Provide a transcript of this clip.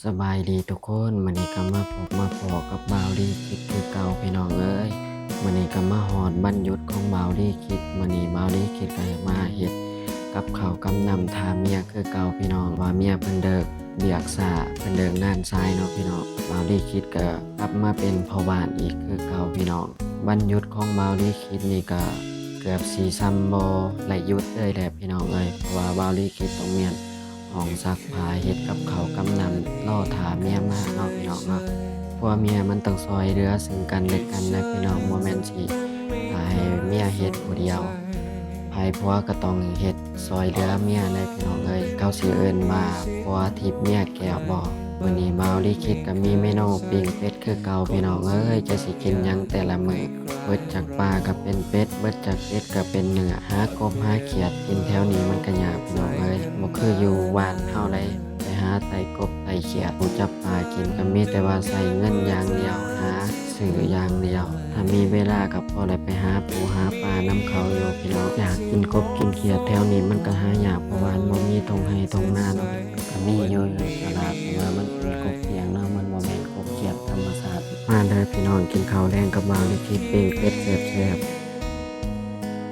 ສະບາຍດີທຸກຄົນ, ມື້ນີ້ກໍມາພົບມາພໍ້ກັບບ່າວລີຄິດຄືເກົ່າພີ່ນ້ອງເອີຍ. ມື້ນີ້ກໍມາຮອດວັນຢຸດຂອງບ່າວລີຄິດ, ມື້ນີ້ບ່າວລີຄິດກໍມາເຮັດກັບເຂົ້າກັບນ້ຳຖ້າເມຍຄືເກົ່າພີ່ນ້ອງ, ວ່າເມຍເພິ່ນເລີກວຽກຊ້າ ເພິ່ນເລີກງານສາຍເນາະພີ່ນ້ອງ. ບ່າວລີຄິດກໍກັບມາເປັນພໍ່ບ້ານອີກຄືເກົ່າພີ່ນ້ອງ. ວັນຢຸດຂອງບ່າວລີຄິດນີ້ກໍເກືອບຊິຊ່ຳບໍ່ໄດ້ຢຸດເລີຍແຫຼະພີ່ນ້ອງເອີຍ, ເພາະວ່າບ່າວລີຄິດຕ້ອງແມ່ນ ຫ້ອງຊັກຜ້າ ເຮັດກັບເຂົ້າກັບນ້ຳ ລໍຖ້າເມຍມາເນາະພີ່ນ້ອງເນາະ. ຜົວເມຍມັນຕ້ອງຊ່ອຍເຫຼືອເຊິ່ງກັນແລະກັນນະພີ່ນ້ອງ, ບໍ່ແມ່ນຊິຖ້າໃຫ້ເມຍເຮັດຜູ້ດຽວ. ໃຜຜົວກໍຕ້ອງເຮັດຊ່ອຍເຫຼືອເມຍແຫຼະພີ່ນ້ອງເອີຍ. ເຂົາຊິເອີ້ນວ່າຜົວທິບເມຍແກ້ວບໍ? ມື້ນີ້ບ່າວລີຄິດກໍມີເມນູປີ້ງເປັດຄືເກົ່າພີ່ນ້ອງເອີຍ. ຈະຊິກິນຫຍັງແຕ່ລະມື້? ເບິດຈາກປາກໍເປັນເປັດ, ເບິດຈາກເປັດກໍເປັນເນື້ອ. ຫາກົບຫາຂຽດກິນແຖວນີ້ມັນກໍຍາກພີ່ນ້ອງເອີຍ, ບໍ່ຄືຢູ່ບ້ານເຮົາໃດ ໄປຫາໄຕ່ກົບໄຕ່ຂຽດ. ຜູ້ຈັບປາກິນກໍມີແຕ່ວ່າໃຊ້ເງິນຢ່າງດຽວ, ຫາຊື້ຢ່າງດຽວ. ຖ້າມີເວລາກໍພໍໄດ້ໄປຫາປູຫາປານຳເຂົາຢູ່ພີ່ນ້ອງ. ຢາກກິນກົບກິນຂຽດແຖວນີ້ມັນກໍຫາຍາກ, ເພາະວ່າມັນບໍ່ມີທົ່ງໄຮ່ທົ່ງນາເນາະ. ກໍມີຢູ່ ຢູ່ຕະຫຼາດ, ແຕ່ວ່າມັນເປັນກົບລ້ຽງເນາະ, ມັນບໍ່ແມ່ນກົບຂຽດທຳມະຊາດ. ມາເດີພີ່ນ້ອງ, ກິນເຂົ້າແລງກັບບ່າວລິຂິດ ປີ້ງເປັດແຊບໆ.